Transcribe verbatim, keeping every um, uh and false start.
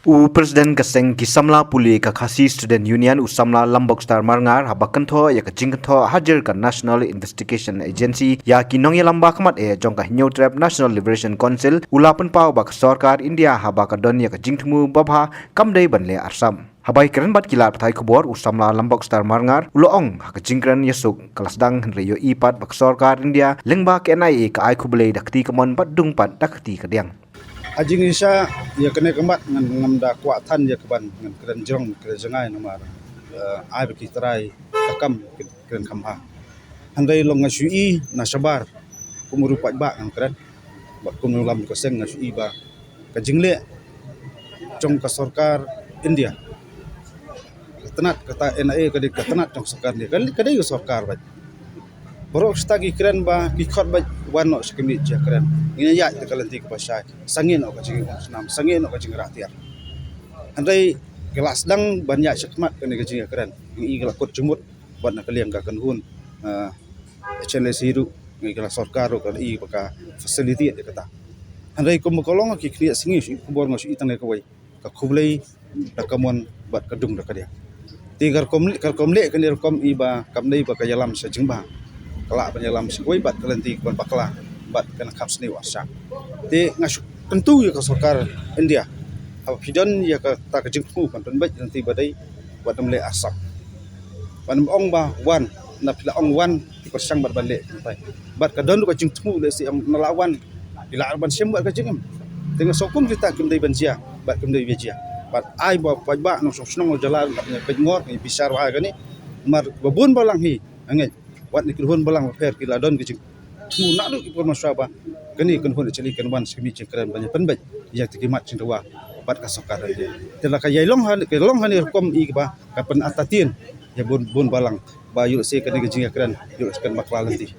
U President ka seng ki samla pule ka Khasi Student Union, u samla Lambok Star Marngar, haba kynthoh ïa ka jingkynthoh hajir ka National Investigation Agency ïa ki nongïalam ba khmat eh jong ka Hynñiewtrep National Liberation Council, u la pynpaw ba ka sorkar India haba ka don ïa ka jingthmu babha kam dei ban leh arsap. Haba ïakren bad ki lad pathai khubor, u samla Lambok Star Marngar u la ong ha ka jingkren ïasuk ka la sdang, hynrei ïohi pat ba ka sorkar India lyngba ka N I A ka ai khublei da ka kti kamon bad dung pat da ka kti kadiang. Ha jingïaishah ïa kane ka mat ngan, ngam da kwah than ïa ka ban ngan kren jrong kren jngai namar, eh, ai ba ki trai ka kam ki kren kham bha. Hynrei long nga shu ïohi na shabar kum u riewpaidbah ngan kren bad kum u lam ka seng, nga shu ïohi ba ka jingleh jong ka sorkar India, ka tnat kata N I A ka dei ka tnat jong sorkar India, ka dei, ka dei ka sorkar bad baroh kata ki kren ba ki khot bad wan noh sha ka miej jingkren. Ngin ïaid da ka lynti kaba shai, sangeh noh ka jingim snam, sangeh noh ka jingrah tiar. Hynrei ka la sdang ban ïaid shakhmat kane ka jingkren. Ngi i ka la kut jingmut bad na ka liang ka kynhun, ah, H N S C ruh, ngi ka la sorkar ruh ka la i ba ka facility ïa kata. Hynrei kum ka long ki khlieh sngi shu khubor nga shu i tang ne kawei. Ka khublei da ka mon bad ka dung da ka diang. Te ka rukom, ka rukom leh kane rukom i ba kam dei ba ka ïalam sha jingbha. Ka lah ban ïalam sha kawei bad ka lynti ban bakla bad ka na khap sniew arsap. Te nga shu kyntu ïa ka sorkar India. Haba phi don ïa kata ka jingthmu ban pynbeit lynti ba dei bad ym leh arsap. Ban ym ong ba wan, na phi la ong wan ki pyrshang bad ban leh kumtai. Bad ka don ruh ka jingthmu leh shi ong na la wan. Phi lah ban shem bad ka jingim. Te nga sngewkhum kita kim dei ban jia bad kim dei ba jia. Bad ai ba paidbah nongshong shnong jylla ruh peit ngor ngi bishar ba kane. Mar ba bun balang hi ngeit. Wat na ki kynhun balang bapher ki la don ki jingthmu naduh ki por mynshuwa ba kane kynhun actually kan wan sha ka miej jingkren ban ïa pynbeit ïa ki mat jingdawa bad ka sorkar. Te la ka ïai long ha, ka long ha ne rukom i ba ka pynatatian ïa bun, bun balang ba ïoh lehse kane ka jingïakren ïoh lehse kan bakla lynti.